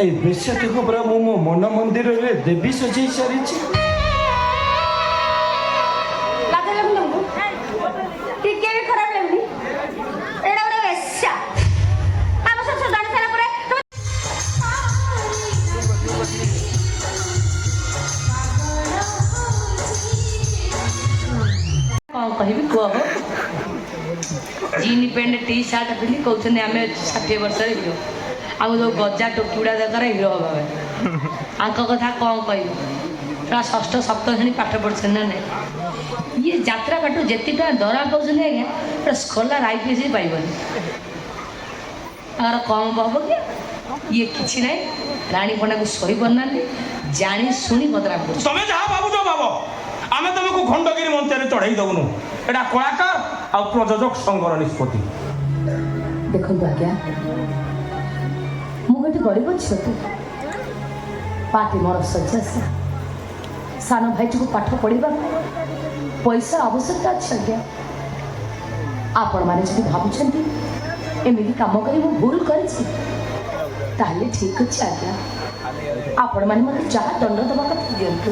ଏଇ ବେଶ୍ୟାଟିକୁ ପରା ମୁଁ ମୋ ମନ ମନ୍ଦିରରେ ଦେବୀ ସଜେଇ ସାରିଛି। ଲାଜ ଲାଗୁନି ତମକୁ? ଟିକେ ବି ଖରାପ ଲାଗୁନି? ଏଇଟା ଗୋଟେ ବେଶ୍ୟା। ଆମ ଶ୍ୱଶୁର ଜାଣି ସାରିଲା ପରେ ତମେ କ'ଣ କହିବି କୁହ ହୋ? ଜିନ୍ ପ୍ୟାଣ୍ଟ ଟି ସାର୍ଟ ପିନ୍ଧି କହୁଛନ୍ତି ଆମେ 60 ବର୍ଷରେ ହିରୋ। ଆଉ ଯେଉଁ ଗଜା ଟୋକି ଗୁଡ଼ା ଦରକାର ହିରୋ ହେବା ପାଇଁ, ଆଙ୍କ କଥା କ'ଣ କହିବି? ପୁରା ଷଷ୍ଠ ସପ୍ତମ ଶ୍ରେଣୀ ପାଠ ପଢ଼ୁଛନ୍ତି ନା ନାଇଁ? ଇଏ ଯାତ୍ରା ପାଠରୁ ଯେତିକି ଟଙ୍କା ଦରମା ପାଉଛନ୍ତି ଆଜ୍ଞା, ପୁରା ସ୍କଲାର ଆଇପିଏସ୍ ବି ପାଇବନି। ତାଙ୍କର କମ୍ ହବ କି? ଇଏ କିଛି ନାହିଁ, ରାଣୀ ପଣ୍ଡାକୁ ସହି ପାରୁନାହାନ୍ତି, ଜାଣି ଶୁଣି ବଦନାମ କରୁଛନ୍ତି। ତମେ ଯାହା ଭାବୁଛ ଭାବ, ଆମେ ତମକୁ ଖଣ୍ଡଗିରି ମଞ୍ଚରେ ଚଢେଇ ଦବୁନୁ। ଏଇଟା କଳାକାର ଆଉ ପ୍ରଯୋଜକ ସଂଘର ନିଷ୍ପତ୍ତି। ଦେଖନ୍ତୁ ଆଜ୍ଞା, ମୁଁ ଗୋଟେ ଗରିବ ଝିଅଟି, ପାଟି ମୋର ଶଯ୍ୟାଶା। ସାନ ଭାଇଟିକୁ ପାଠ ପଢ଼ିବା ପାଇଁ ପଇସା ଆବଶ୍ୟକତା ଅଛି ଆଜ୍ଞା। ଆପଣମାନେ ଯଦି ଭାବୁଛନ୍ତି ଏମିତି କାମ କରି ମୁଁ ଭୁଲ କରିଛି, ତାହେଲେ ଠିକ୍ ଅଛି ଆଜ୍ଞା, ଆପଣମାନେ ମୋତେ ଯାହା ଦଣ୍ଡ ଦେବା କଥା ଦିଅନ୍ତୁ।